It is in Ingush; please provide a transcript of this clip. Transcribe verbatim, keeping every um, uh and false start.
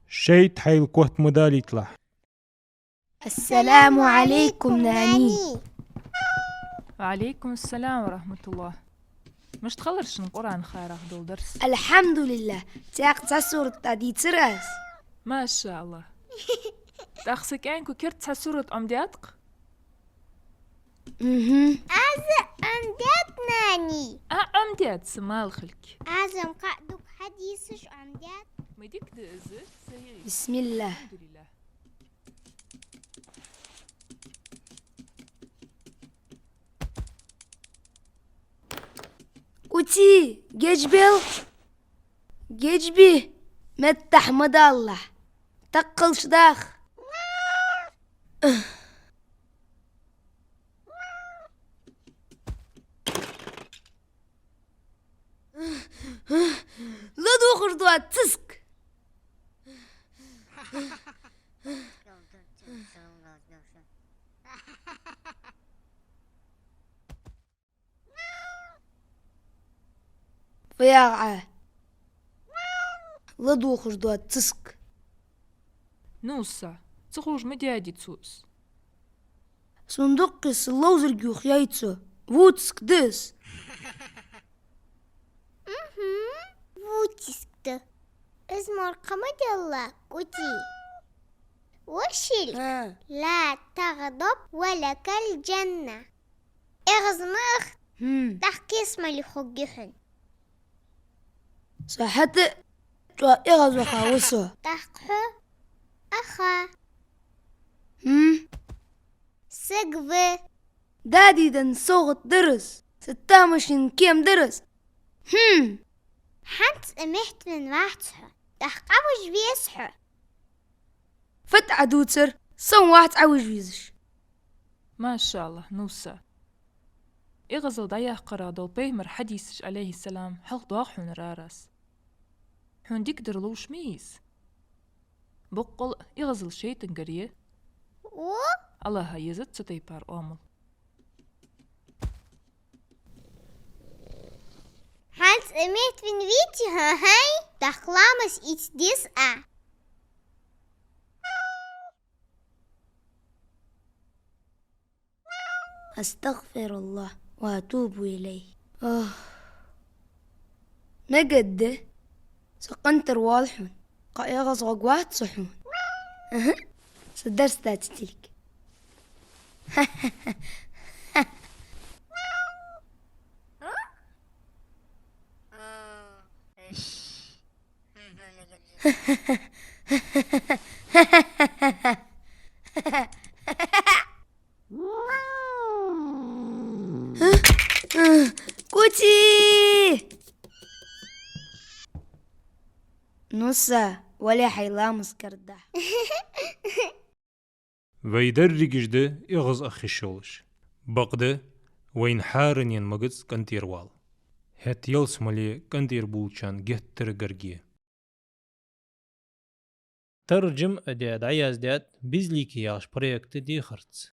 Шайтӏа хьайл котта ма далийталахь. السلام عليكم, ناني. وعليكم السلام ورحمة الله. Мишта хилар шун Къуръан хьарах дола дарс? الحمد لله. Цхьаькха цхьа сурат дӏадийцар аз. ما شاء الله. Тӏаккха са кӏаьнко керда цхьа сурат Ӏомадаьд-кх? Мгм. Аз Ӏомадаьд, нани. А, Ӏомадаьд, са мала хилга. Аз-м кхы а дукха хьадисаш Ӏомадаьд. Ма дика да из, са йиӀиг. بسم الله. الحمد لله. Кӏути, геж бел. Геж би, меттахь ма далалахь. Таккхалш даха. Ладувгӏаш доаца циска. Фу яхь Ӏа? Ладувгӏаш доаца циска. Ну са, ца ховш ма даьдий цо из? Сона дуккха из ловзарга юха яьй цо. Ву циска да из. Мгм, ву циска да. Из мара кхы ма делла, Кӏути. Вошил. Хьа. لا تغضب ولك الجنة. ЭгӀаз ма ахта. Хм. Тӏаккха кхеса мел хургья хьона. Со хьатӏа чӏоагӏа эгӏазваха ва со. Тӏаккха хьо аха. Хм. Саг ва. Дади денна совгӏат дар из. Са тамашийна кем дар из. Хм. Хьанз а мехтвен вац хьо. Тӏаккха къа вуж веза хьо. Фу тӏа дувцар, со вац Ӏовижа везаш. Машаллахь, ну са. ЭгӀазал дӏаяккхарах дола пайхамара хьадисаш, Ӏалайхи салам, хьалха доагӏа хьона рарас. Хьона дикадар ловш ма йий из. Боккъала эгӀазал шайтӏангара я. О? Аллахӏа еза цу тайпара оамал. Хьанз а мехтвен вийти хьо, хӏай? Тӏаккха ламаз ийца деза Ӏа. أستغفر الله وأتوب إليه. Ох. Мегаргда, со къинтӏера воал хьона. Кхы эгӏазваха вац со хьона. Аха. Со дарс дийца тилг. Кӏути! Ну са, вале хьай ламаз кардахь. Вай дерригаш да эгӏаз ах йиш йолаш. Бакъда, вайна хӏаранена магац къинтӏера вала. ХӀаьта ялсмале къинтӏера болчарна геттара гарга я. Таржам а даь, дӏаяздаьд «Безликий» яхача проекта дехарца.